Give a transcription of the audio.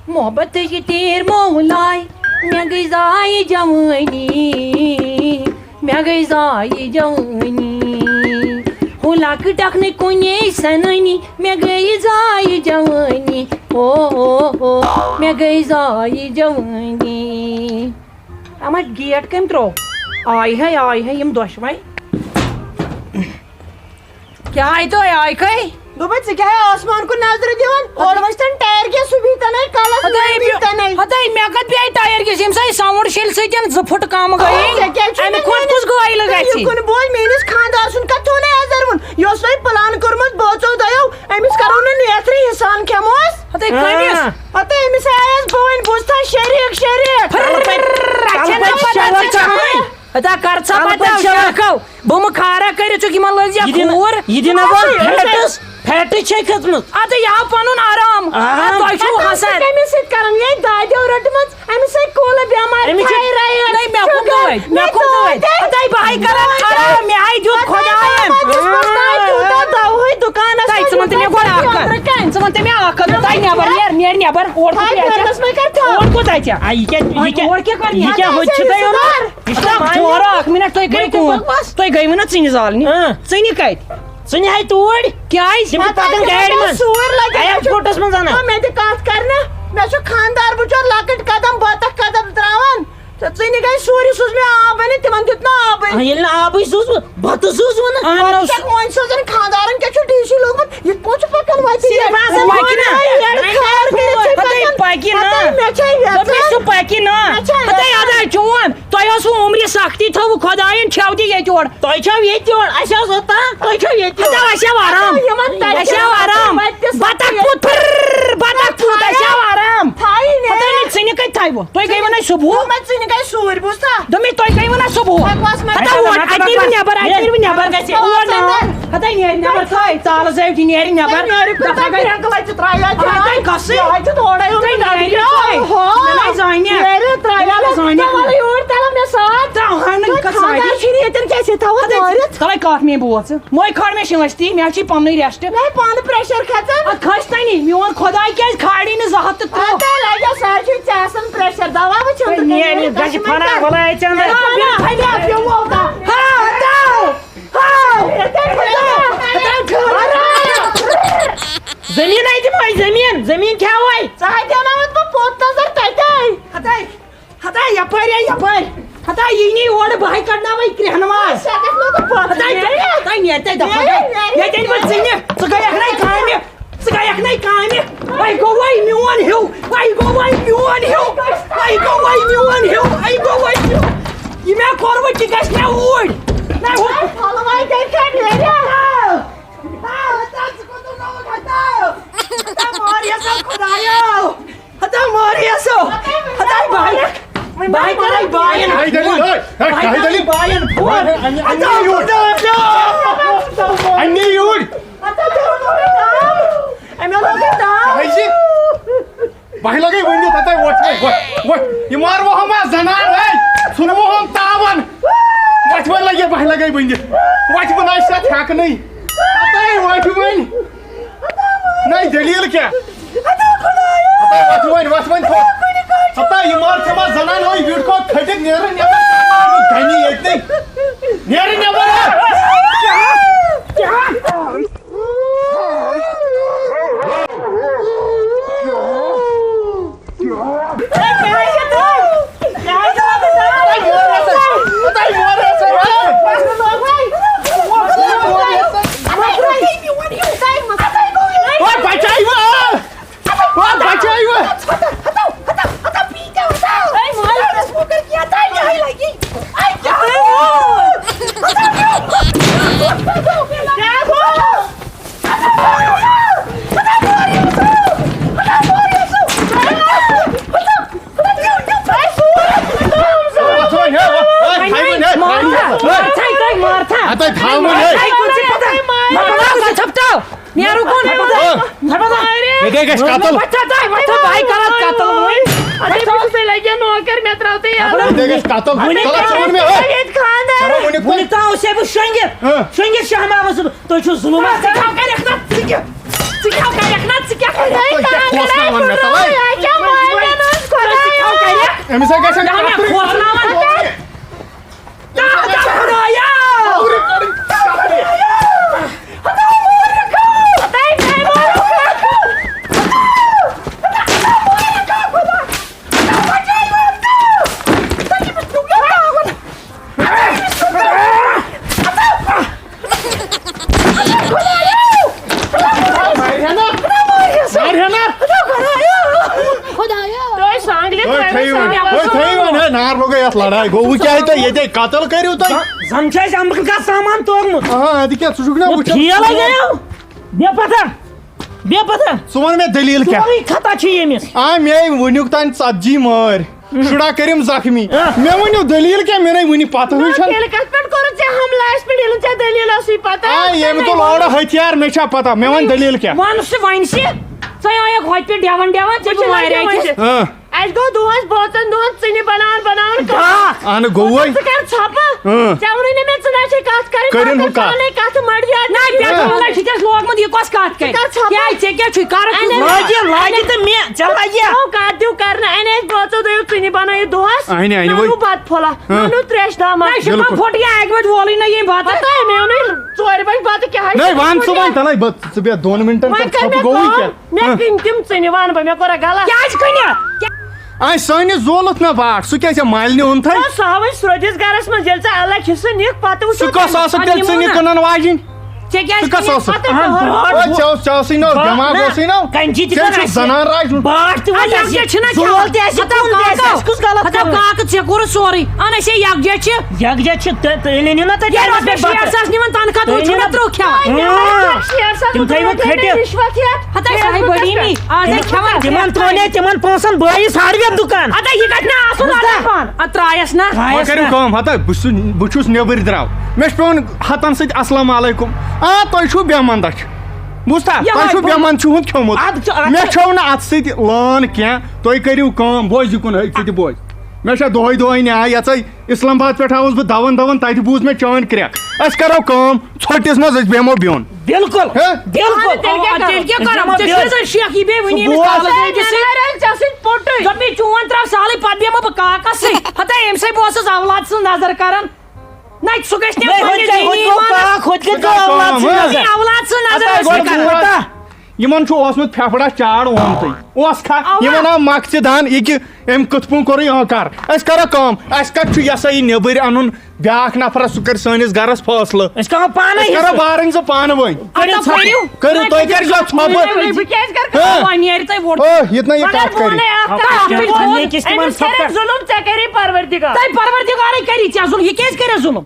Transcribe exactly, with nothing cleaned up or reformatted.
محبت یہ تیر مولائے، مےٚ گٔے ضایع جوٲنی، مےٚ گٔے ضایع جوٲنی۔ ہُہ لۄکٕٹ اکھ نہٕ کُنے سنٲنی، مےٚ گٔے ضایع جوٲنی۔ او، او، او، مےٚ گٔے ضایع جوٲنی۔ اما گیٹ کٔمۍ ترٛوو؟ آے ہے، آے ہے یِم دۄشوَے۔ کیٛاہ آے تۄہہِ؟ آے کَے؟ دوٚپمَے، ژٕ کیٛاہ ہے آسمان کُن نظرٕ دِوان؟ ہورٕ ؤسۍتَن ٹایَر کیٛاہ سُہ بِہتَن ہے کَلَس ہتاے، منٛز بِہتَن ہے۔ ہتاے، مےٚ کَتھ بیٚیہِ ٹایَر کیٛاہ؟ ییٚمہِ ساتہٕ یہِ ساوُنٛڈ شیٚلہِ سۭتۍ زٕ فُٹ کَم گٔیے، ژےٚ کیٛازِ چھُنہٕ اَمہِ کھۄتہٕ وَنان؟ کُس گٲلۍ گژھِ؟ یہِ کُن بوز، میٛٲنِس خانٛدار سُنٛد کَتھ تھوٚو نہٕ اَسہِ زَروُن۔ یہِ اوس تۄہہِ پٕلان کوٚرمُت، بٲژو دۄیو، أمِس کَرو نہٕ نیترٕے، حِسان کھٮ۪موس۔ ہتاے، کٔمِس؟ ہاں۔ ہتاے، أمِس آیَس بہٕ وۄنۍ بوٗزتھا شریٖک، شریٖک۔ پھر، پھر، رچھن تَلہٕ پَتہٕ پَتہٕ شیٚلَن چھِ کھَسان۔ ہتا کر ژھا تَلہٕ پَتہٕ پَتہٕ شیٚلَن۔ شرکو؟ بہٕ مہٕ کھارا کٔرِتھ ژٕ یِمَن لٔج یا یہِ دِنہٕ کھوٗر۔ فیٹٕس، فیٹٕس چھے کھٔژمٕژ۔ اَدٕ یہِ آو پَنُن آرام۔ آرام۔ تۄہہِ چھُو اَدٕ ہسان۔ کٔمِس سۭتۍ کَران؟ یے دادیو رٔٹمٕژ۔ أمِس ہے کُل بٮ۪مارِ، أمِس چھِ، تھایرایِڈ، نَے، مےٚ کُن شُگر، نَے، مےٚ کُن نَے، نَے۔ تۄتہِ۔ ہَتَے بہٕ ہَے کَران آرام، مےٚ ہَے دیُت خۄدایَن۔ تۄتہِ ما دِژمَس تۄہہِ تیوٗتاہ دَوہٕے دُکانَس تۄہہِ، منٛز ژٕ وَن تہٕ مےٚ یوٗتاہ گۄڈٕ اَکھ کَتھ۔ خانٛدرٕ کَنہِ؟ ژٕ وَن تہٕ مےٚ اَکھ کَتھ، تۄہہِ نٮ۪بَر نیر، نیر نٮ۪بَر، اورٕ کوٚت تھایہِ یَژھان؟ خانٛدرَس منٛز کَتہِ تھاو؟ اورٕ کوٚت اَژِ؟ آ، یہِ کیٛاہ، یہِ کیٛاہ، اورٕ کیٛاہ کَرِ یہِ کیٛاہ یَژھان؟ ہوٚتہِ چھُ تۄہہِ اوٚنمُت؟ یہِ چھُ تۄہہِ جورا، اَکھ مِنَٹ، تُہۍ کٔرِو وۄنۍ کٲم۔ کَتہِ پَکوس؟ تُہۍ گٔیوٕ نہ ژٕنہِ زالنہِ؟ اۭں۔ ژٕنہِ کَتہِ؟ ژٕ نہِ ہاے توٗرۍ۔ کیٛازِ؟ تِم چھِ پَتہٕ پَکان گاڑِ منٛز۔ سوٗر لَگہِ، اَیَر پورٹَس منٛز اَنان۔ مےٚ تہِ کَتھ کَرنہ، مےٚ چھُ خانٛدار بِچور لۄکٕٹۍ قدم، بَتَخ قدم ترٛاوان۔ تہٕ ژٕنہِ گٔے سوٗرِ، سوٗز مےٚ آب أنِتھ، تِمَن دیُت نہٕ آبٕے۔ آ، ییٚلہِ نہٕ آبٕے سوٗز، بَتہٕ سوٗز وَنہٕ۔ اَہَن بَتہٕ حظ۔ کیٛاہ وۄنۍ سوزَن خانٛدارَن کیٛاہ چھُ ڈی سی لوٚگمُت؟ یِتھ پٲٹھۍ چھُ پَکان وَتہِ۔ صرف یَتھ آز وَتہِ وَتہِ نہ۔ نہ، یَتھ خیر کٔرِتھ چھِ ہَتَے پَکان۔ پَکہِ نہ۔ ہَتَے مےٚ چھےٚ یَژھان۔ دوٚپمَے سُہ پَکہِ نہ۔ مےٚ چھےٚ ہَتَے یَژھان۔ اَدا چون۔ تۄہہِ اوسوٕ عُمرِ سختی تھٲوٕ خۄدایَن، کھیٚو تہِ ییٚتہِ یورٕ۔ تۄہہِ چھو ییٚتہِ یورٕ، اَسہِ اوس اوٚتام، تُہۍ چھو ییٚتہِ یورٕ۔ ہَتاو، اَسہِ آو آرام۔ یِمَن تَتہِ اَسہِ آو آرام۔ وَتہِ تہِ بَتَخ سختی پوٗت، پھٕر، بَتَخ پوٗت، اَسہِ آو آرام۔ تھایہِ نہٕ۔ ہَتاے نہٕ، ژٕنہِ کَتہِ تھایہِ وۄنۍ؟ تُہۍ گٔیوٕ نَے صُبحُہ۔ دوٚپمَے ژٕنہِ گٔے سوٗرۍ بوٗزتھا؟ دوٚپمَے تُہۍ گٔیوٕ نَے صُبحُہ۔ بَکواس مَہ ہَتاو کَر۔ ووٹ، اَتہِ نیٖرِو نٮ۪بَر، اَتہِ نیٖرِو نٮ۪بَر۔ بَکواس مَہ کَر۔ ہَتاے نیرِ نٮ۪بَر، تھٲے، ژالہٕ زٲوۍ تہِ نیرِ نٮ۪بَر۔ نہ، نیرِ کُنہِ دَفعہ گژھِ۔ ترٛایہِ اَتہِ۔ آے تۄہہِ کَسٕے؟ یہِ حظ چھُ تھوڑا یوت تۄہہِ نیرِ نظرِ۔ ترٛایہِ۔ اوہو۔ مےٚ نَے زانہِ۔ نیرِ ترٛایہِ۔ مےٚ نَے زانہِ۔ تَلہٕ یور، تَلہٕ مےٚ سۭتۍ۔ ترٛاوہَن نہٕ خانٛدار کَتھ سۭتۍ۔ چھُنہٕ ییٚتٮ۪ن کیٛاہ چھِ تھاوان تَلَے، دٲرِتھ؟ تَلَے کَتھ مےٚ بوز۔ وۄنۍ کھٲر مےٚ شٲنٛشتی، مےٚ چھِ پَننُے ریسٹ۔ مےٚ پانہٕ پریشر کھژان۔ اَدٕ کھَس تَنی، میون خۄداے کیٛازِ کھالہِ نہٕ زٕ ہَتھ تہٕ ترٛوٚ؟ اَدٕ لَگہِ سُہ حظ چھُے ژےٚ آسان پریشر، دوا وٕچھُن تہٕ نیرِ، کٔمِس گژھِ پریشر فنا کھژان؟ وَلہٕ اَتہِ اَندَر۔ ہاو، ہاو، ہاو، ہاو۔ ہاو، ہاو، ہاو۔ زٔمیٖن ہے دِمہوے، زٔمیٖن، زٔمیٖن کھیٚوے۔ ژٕ ہا دیٛاوناوَتھ بہٕ پوٚت نظر تَتے۔ ہَتَے، ہَتَے یَپٲرۍ ہے یَپٲرۍ۔ ہَتَے یہِ نی اورٕ بہٕ ہے کَڑناوَے کرٛیٚہنہٕ واز۔ ژےٚ کَتھ لوگُتھ پَتھ؟ ہَتَے، نیرِ۔ ہَتَے نیرِ تَے دَفعہ نیرِ، گٔے۔ نیرِ۔ ییٚتہِ أنۍ وۄنۍ ژٕنہِ، ژٕ گٔیَکھ نَے کامہِ۔ ژٕ گٔیَکھ نَے کامہِ۔ وۄنۍ گوٚو وۄنۍ میون ہیوٗ، وۄنۍ گوٚو وۄنۍ میون ہیوٗ، وۄنۍ گوٚو وۄنۍ میون ہیوٗ، وۄنۍ گوٚو وۄنۍ میون۔ یہِ مےٚ کوٚر وۄنۍ، تہِ گژھِ مےٚ اوٗرۍ۔ نہ، ہُہ پھۄلہٕ وۄنۍ گٔے کَتہِ نیرِ؟ آو، آو، ہتا ژٕ کوٚت گوٚوُکھ، ہتا؟ ہتا مٲرِو سا خۄدایو، ہتا مٲرِو سا، ہتا بھاے، بھاے کَرَے بایَن ہے دٔلیٖل، فون۔ ہے، ہے، بھاے ہے کَرَے دٔلیٖل۔ بایَن فون۔ ہے، ہے، ہے، ہتا ہے، یوٗرۍ۔ خۄدایو۔ ہے، یوٗرۍ۔ ہتا مٲرِو سا۔ أمۍ اوس لوگمُت داو۔ کیٛازِ؟ بہٕ لَگَے ؤنِتھ، ہَتَے وۄتھ وۄنۍ، وۄتھ، وۄتھ۔ یہِ مارٕ وۄہَم آز زَنان، ہے، ژھٕنہٕ وۄہَم تاوَن۔ وۄتھ وۄنۍ لَگے، بہٕ لَگَے ؤنِتھ۔ وۄتھ بہٕ نَے چھَتھ ہٮ۪کنٕے۔ ہَتَے وۄتھ وۄنۍ۔ نَے دٔلیٖل کیٛاہ؟ ہَتَے وۄتھ وۄنۍ، وۄتھ وۄنۍ تھوٚد۔ ہَتَے یہِ مار ژےٚ ما زَنان، ہے، وِڈکو کھٔٹِتھ نیرٕ نٮ۪بَر۔ گَنی ییٚتہِ۔ نیرٕ نٮ۪بَر۔ وۄتھ وۄنۍ، ہے، وۄتھ، وۄتھ، ہے، وۄنۍ، ہے، مارتھا، ہے۔ مارتھا، تۄہہِ تھاوُن، ہے۔ مارتھا، کُن چھِ پَتہ۔ مارتھا، کُن چھِ پھٹاو۔ نیرو کُن۔ ہے۔ ییٚتے گژھِ قتل۔ وۄتھ تھا تۄہہِ، وۄتھ تھا بہٕ ہَے کَرَتھ قتل وۄنۍ۔ اَدٕ بہٕ چھُس تۄہہِ لَگہِ نوکَر، مےٚ ترٛاو تُہۍ یَلہٕ۔ ییٚتے گژھِ قتل۔ وۄنۍ تَلہٕ ژٕ وَن مےٚ، ہے۔ ییٚتہِ خانٛدار۔ ژٕ وَن وٕنیُک وٕنہِ تام۔ ترٛاوُس ہے بہٕ شۄنٛگِتھ۔ ہہ۔ شۄنٛگِتھ شہماوَس بہٕ۔ تُہۍ چھِو ظُلُم۔ ژٕ کیٛاہ کَرَکھ نَتہٕ؟ ژٕ کیٛاہ، ژٕ کیٛاہ کَرَکھ نَتہٕ؟ ژٕ کیٛاہ کَرَکھ؟ تُہۍ کیٛاہ کھوژناوان مےٚ تَلَے؟ ہے، وۄنۍ، وۄنۍ تھٲیِو وۄنۍ، ہے، نار لوٚگُے یَتھ لڑایہِ۔ گوٚو وۄنۍ کیٛاہ تۄہہِ ییٚتے قتل کٔرِو تُہۍ؟ زن چھِ اَسہِ اَمرِکہ سامان توٚرمُت۔ آ، اَدٕ کیٛاہ، ژٕ چھُکھ نا وٕچھان؟ فیل ہے گٔیو۔ بے پتہ، بے پتہ۔ ژٕ وَن مےٚ دٔلیٖل کیٛاہ؟ سورُے خطا چھُ ییٚمِس۔ آ، مے وٕنیُک تام ژتجی مٲرۍ، شُراہ کٔرِم زخمی۔ آ۔ مےٚ ؤنِو دٔلیٖل کیٛاہ؟ مےٚ نے وٕنہِ پتہٕے چھَنہٕ۔ تیٚلہِ کَتھ پٮ۪ٹھ کوٚرُتھ ژےٚ حملہٕ اَسہِ پٮ۪ٹھ، ییٚلہِ نہٕ ژےٚ دٔلیٖل ٲسٕے پتہ؟ آ، ییٚمہِ تُل اورٕ ہتھیار، مےٚ چھا پتہ؟ مےٚ وَن دٔلیٖل کیٛاہ؟ وَن سُہ وۄنۍ سہِ، ژٕ آیَکھ ہۄتہِ پٮ۪ٹھ ڈٮ۪وَن ڈٮ۪وَن، ژےٚ وٕچھ چھُ حظ مارے مےٚ اَتہِ۔ وٕنہِ۔ آ۔ اَسہِ گوٚو دۄہَس پانٛژَن دۄہَن ژٕنہِ بناوان بناوان کَتھ۔ اَہَن گوٚوُے۔ ژٕ کَر ژھۄپہٕ؟ اۭں۔ ژےٚ ووٚنُے نہٕ مےٚ ژٕ نہ چھے کَتھ کَرٕنۍ، کٔرِن بہٕ ہُہ کَتھ۔ پانَے کَتھٕ مَڑیار۔ نہ، پٮ۪ٹھٕ ووٚنُے چھُ تَس لوگمُت، یہِ کۄس کَتھ کَرِ؟ ژٕ کَر ژھۄپہٕ۔ کیٛازِ ژےٚ کیٛاہ چھُے؟ کَرُکھ اَنے یُس لاگہِ، لاگہِ تہٕ مےٚ، ژےٚ لاگہِ۔ نو کَتھ دِو کَرنہٕ، اَنے اَسہِ بٲژو دۄیو ژٕنہِ بَنٲیِتھ دۄہَس۔ اَہَنہِ، اَنہِ وۄنۍ۔ نوٚو بَتہٕ پھوٚلہ، اۭں۔ نوٚو ترٛیش دامہ۔ نہ، یہِ چھُ بِلکُل۔ کانٛہہ پھوٚٹ یا اَکہِ بَجہِ وولٕے نہ ییٚمۍ بَتہٕ۔ پَتہٕ ہے مےٚ ووٚنُے ژورِ بَجہِ بَتہٕ کیٛاہ حظ نَے، چھُ وَن ژٕ پھوٚٹ وۄنۍ، یا؟ تَلَے بہٕ، ژٕ بیٚہہ دۄن مِنٹَن وۄنۍ کَر کَر ژھۄپہٕ، مےٚ گوٚوُے کٲم، کیٛاہ؟ مےٚ اۭں۔ کٕنۍ تِم ژٕنہِ وَنہٕ بہٕ، مےٚ کوٚرا غلط؟ کیٛازِ کٕنہِ؟ اَسہِ سٲنِس زولُتھ نہ واٹھ، سُہ کیٛاہ ژےٚ مالنہِ اوٚن تھَے؟ نہ، سُہ ہاوٕے سرٛوٚدِس گَرَس منٛز، ییٚلہِ ژےٚ الگ حصہٕ نِکھ، پَتہٕ وٕچھو سُہ کۄس تَمہِ آسُکھ پَتہٕ تیٚلہِ ژٕ نِمو نہِ نا۔ کٕنَن واجِنۍ؟ ژےٚ کیٛازِ ژٕ کۄس کٕنہِ ٲسٕکھ؟ پَتہٕ اَہَن، گٲڈ؟ او، ژےٚ اوس، ژےٚ اوسٕے نہ، نہ، دٮ۪ماغ نہ، اوسٕے نہ۔ کَنچی تہِ ژےٚ کَر چھُکھ آسہِ؟ زَنان راج۔ باٹھ تہِ وۄنۍ اَدٕ آسہِ۔ یَکجاہ چھِنہ زول کھٮ۪وان۔ تہِ آسہِ، ہَتو کُل تہِ آسہِ، کاکو، اَسہِ کُس غلط ہَتو کوٚرمُت؟ کاکہٕ، ژےٚ کوٚرُتھ سورُے۔ اَہَن، أسے یَکجاہ چھِ۔ یَکجاہ چھِ، تہٕ، تہٕ ییٚلہِ أنِو نہ تۄہہِ کیٛازِ ٹایمَس پٮ۪ٹھ پٮ۪ٹھ شیٹھ ساس نِوان تَنخواہ، تُہۍ تُہۍ چھِو چھِو نہ نہ ترٛوٚو کھٮ۪وان؟ اۭں۔ شیٹھ ساس تِم تھٲیِو تُہۍ کھٔٹِتھ۔ رِشوت ہٮ۪تھ۔ ہَتہٕ أسۍ آیہِ بٔڑی مے، آز آیہِ کھٮ۪وان۔ تِمَن ترٛوو مےٚ، تِمَن پونٛسَن بٲیِس ہَر وٮ۪تھ دُکان۔ ہَتہٕ یہِ کَتہِ نہ آسُن بوٗزتھا؟ لَگان پانہٕ۔ اَدٕ ترٛایَس نہ۔ وۄنۍ کٔرِو کٲم، ہَتہٕ بہٕ چھُس، بہٕ چھُس نیٚبٕرۍ درٛاو۔ مےٚ چھُ پٮ۪وان ہَتَن سۭتۍ السلام علیکُم۔ آ، تُہۍ چھُو بے مَندَچھ۔ بوٗزتھا؟ یِہوٚے تۄہہِ چھُو بوٗزتھا؟ بے مَند چھُ ہُنٛد کھیوٚمُت۔ اَدٕ چھُ، اَدٕ مےٚ چھُ۔ چھَو نہٕ اَتھ سۭتۍ لٲن کینٛہہ۔ تُہۍ کٔرِو کٲم، بوز یہِ کُن، ہے، ژٕ تہِ بوز۔ مےٚ چھےٚ دۄہَے دۄہَے نیاے یَژَے۔ اسلام آباد پٮ۪ٹھ آوُس بہٕ دَوَن دَوَن، تَتہِ بوٗز مےٚ چٲنۍ کرٛٮ۪کھ۔ أسۍ کَرو کٲم، ژھۄٹِس منٛز أسۍ بیٚہمو بیوٚن۔ بِلکُل۔ ہے؟ بِلکُل۔ تیٚلہِ کیٛاہ کَرو؟ تیٚلہِ کیٛاہ کَرو؟ ژےٚ چھُے زَن شیخ، یہِ بیٚیہِ وٕنی سُہ أمِس بوز۔ کالَس أکِس سۭتۍ۔ ژےٚ سۭتۍ پوٚٹُے۔ دوٚپمَے، چون ترٛاو سہلٕے، پَتہٕ بیٚہمہٕ بہٕ کاکَس سۭتۍ۔ ہَتَے، أمۍ سٕے بہٕ اوسُس اولاد سٕنٛز نظر کَران۔ نہ، سُہ گژھِ نہ ہے، پننِس ہُتہِ گوٚو دینی کاک، ایٖمانَس۔ ہُتہِ گژھِ گوٚو اولاد سٕنٛز نظر۔ ہے، اولاد سٕنٛز نظر ہَتَے، ٲس گۄڈٕ نہٕ کران۔ بوٗز۔ یِمَن چھُ اوسمُت پھٮ۪پھڑا چاڑ اومتُے۔ اوس کھا؟ اَوا۔ یِمَن آو مقصد ہن، یہِ کہِ أمۍ کِتھ پٲٹھۍ کوٚرُے آنکار۔ أسۍ کَرو کٲم، اَسہِ کَتہِ چھُ یہِ ہسا یہِ نیٚبٕرۍ اَنُن بیٛاکھ نفرا، سُہ کَرِ سٲنِس گَرَس فٲصلہٕ۔ أسۍ کَرو پانَے أسۍ کَرو حِصہٕ۔ بارٕنۍ زٕ پانہٕ ؤنۍ۔ کٔرِو اَدٕ ژھۄپہٕ۔ کٔرِو، تُہۍ کٔرۍزیو ژھۄپہٕ۔ بہٕ کیٛازِ کَرٕ ہہ؟ کٲم؟ وۄنۍ نیرِ تۄہہِ ووٹ۔ ہہ، یہِ تہِ نہ یہِ مگر کَتھ بہٕ کَرِ۔ وَنَے اَکھ کَتھ، اَتھ پٮ۪ٹھ ووٚن أمِس کٔرِو ظُلُم، ژےٚ کَرے پروردِگار۔ تۄہہِ پروردِگارَے کَری ژےٚ ظُلُم، یہِ کیٛازِ کَرِ ظُلُم؟